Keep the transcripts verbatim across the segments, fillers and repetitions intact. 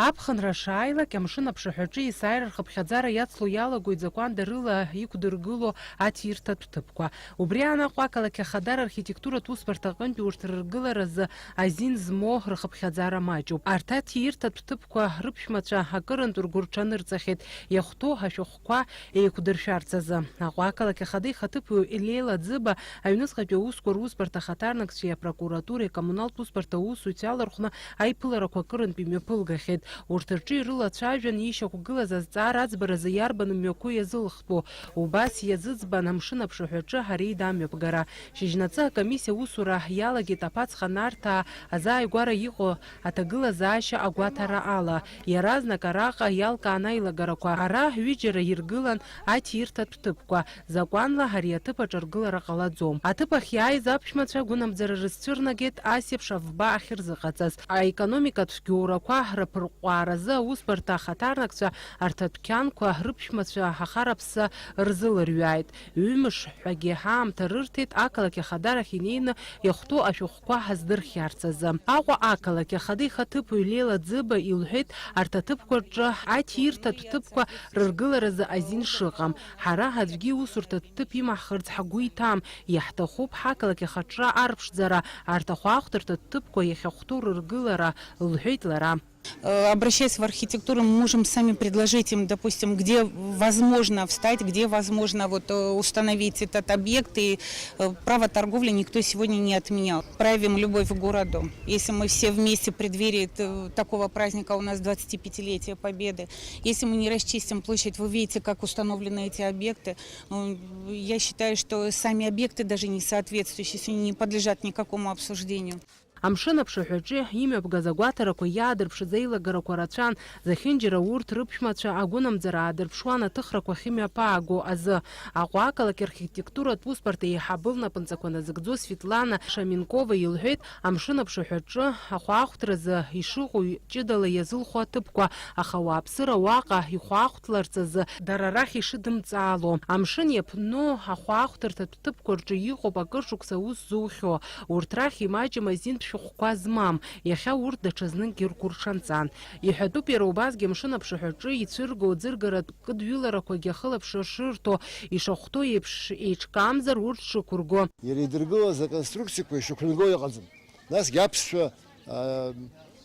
Аԥхынра шааилак, амшын аԥшаҳәаҿы есааира рхыԥхьаӡара иацло иалагоит закәандарыла иқәдыргыло аҭирҭатә ҭыԥқәа. Убри аан Аҟәа ақалақь ахадара архитектуратә усбарҭа аҟынтәи урҭ рыргыларазы азин змоу рхыԥхьаӡара маҷуп. Арҭ аҭирҭатә ҭыԥқәа рыԥшәмацәа акырынтә ргәы рҽанырҵахьеит, иахәҭоу ашәҟәқәа еиқәдыршәарц азы. Аҟәа ақалақь ахада ихаҭыԥуаҩ Леила Ӡыба аҩныҵҟатәи аусқәа русбарҭа ахаҭарнакцәеи апрокуратуреи акоммуналтә усбарҭа аусзуҩцәеи алархәны аиԥыларақәа акырынтә имҩаԥылгахьеит. Урҭ рҿы ирылацәажәан ишьақәгылаз азҵаара аӡбаразы иарбан мҩақәоу иазылхтәу. Убас иазыӡбан амшын аԥшаҳәаҿы ареида амҩаԥгара. Шьыжьнаҵы акомиссиа аусура иалагеит аԥацха Нарҭаа азааигәара иҟоу аҭагылазаашьа агәаҭара ала. Иаразнак араҟа иалкаан аилагарақәа. Ара ҩыџьара иргылан аҭирҭатә ҭыԥқәа. Закәанла ари аҭыԥ аҿы ргылара ҟалаӡом. Аҭыԥ ахь иааиз аԥшәмацәа агәынамӡара рызцәырнагеит асеиԥш авба ахьырзыҟаҵаз. Аекономикатә гьоурақәа рыԥырҟәааразы аусбарҭа ахаҭарнакцәа арҭ адәқьанқәа рыԥшәмацәа ахараԥса рзылырҩааит. Ҩымш ҳәагьы ҳаамҭа рырҭеит ақалақь ахадарахь инеины иахәҭоу ашәҟәқәа ҳаздырхиарц азы. Аҟәа ақалақь ахада ихаҭыԥуаҩ Леила Ӡыба илҳәеит, арҭ аҭыԥқәа рҿы аҭирҭатә ҭыԥқәа рыргыларазы азин шыҟам. Ҳара аӡәгьы иусурҭатә ҭыԥ имаҳхырц ҳгәы иҭам, иаҳҭахуп ҳақалақь ахаҿра арԥшӡара, арҭ ахәаахәҭырҭатә ҭыԥқәа иахьахәҭоу рыргылара, лҳәеит лара. Э, обращаясь в архитектуру, мы можем сами предложить им, допустим, где возможно встать, где возможно вот, э, установить этот объект, и, э, право торговли никто сегодня не отменял. Проявим любовь к городу. Если мы все вместе в преддверии т-, такого праздника, у нас двадцатипятилетие Победы, если мы не расчистим площадь, вы видите, как установлены эти объекты, ну, я считаю, что сами объекты даже не соответствующие, сегодня не подлежат никакому обсуждению. Амшын аԥшаҳәаҿы имҩаԥгаз агәаҭарақәа иаадырԥшыз аилагарақәа рацәан, зехьынџьара урҭ рыԥшәмацәа агәынамӡара аадырԥшуан аҭыхрақәа ахьымҩаԥааго азы. Аҟәа ақалақь архитектуратә усбарҭа еиҳабы лнапынҵақәа назыгӡо Светлана Шаменкова илҳәеит, амшын аԥшаҳәаҿы ахәаахәҭразы ишыҟоу ҷыдала иазылхо аҭыԥқәа, аха ауааԥсыра уаҟа ихәаахәҭларц азы дара рахь ишыдымҵаало. Амшын иаԥну ахәаахәҭырҭатә ҭыԥқәа рҿы иҟоуп акыр шықәса аус зухьоу. Урҭ рахь имаҷым азинтә шәҟәқәа змам, иахьа урҭ даҽазныкгьы ргәырҽанҵан. Иҳәатәуп иара убасгьы амшын аԥшаҳәаҿы ицәырго аӡыргаратә кыдҩыларақәагьы ахылаԥшра шырҭо, ишахәҭоу еиԥш еиҿкаамзар урҭ шықәырго. Иара идыргылаз аконструкциақәа ишықәнаго иҟаӡам. Насгьы аԥсшәа, аа,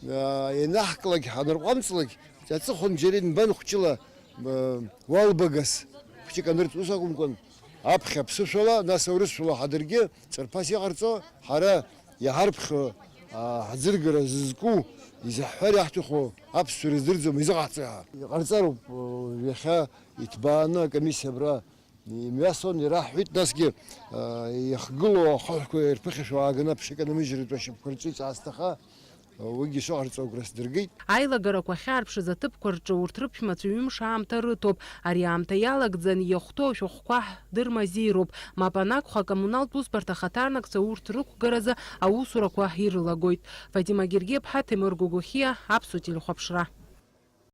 аа, ианаҳклак, ҳанарҟәамҵлак, аҵыхәан џьара инбан хәҷыла, аа, уалбагас хәҷык анырҵ, ус акәымкәан, аԥхьа аԥсышәала, нас аурысшәала ҳадыргьы ҵарԥас иҟарҵо, ҳара иҳарԥхьо, аа, ҳаӡыргара зызку, изаҳҳәар иаҳҭаху аԥсшәа рыздырӡом, изыҟаҳҵои ҳәа. Иҟарҵароуп, иахьа иҭбааны акомиссиа абра имҩасон, ираҳҳәеит, насгьы, аа, иахгылоу ахаҳәқәа ирԥыхьашәо ааганы аԥша иканамыжьратәы ашьапқәа рҿы иҵаасҭаха, уигьы шыҟарҵо агәра сдыргеит. Аилагарақәа ахьаарԥшыз аҭыԥқәа рҿы урҭ рыԥшәмацәа ҩымш аамҭа рыҭоуп. Ари аамҭа иалагӡан иахәҭоу ашәҟәқәа ҳдырмазеироуп. Мап анакәха, акоммуналтә усбарҭа ахаҭарнакцәа урҭ рықәгаразы аусурақәа ирылагоит. Фатима Гергиаԥҳа, Ҭемыр Гогохиа, Аԥсуа телехәаԥшра.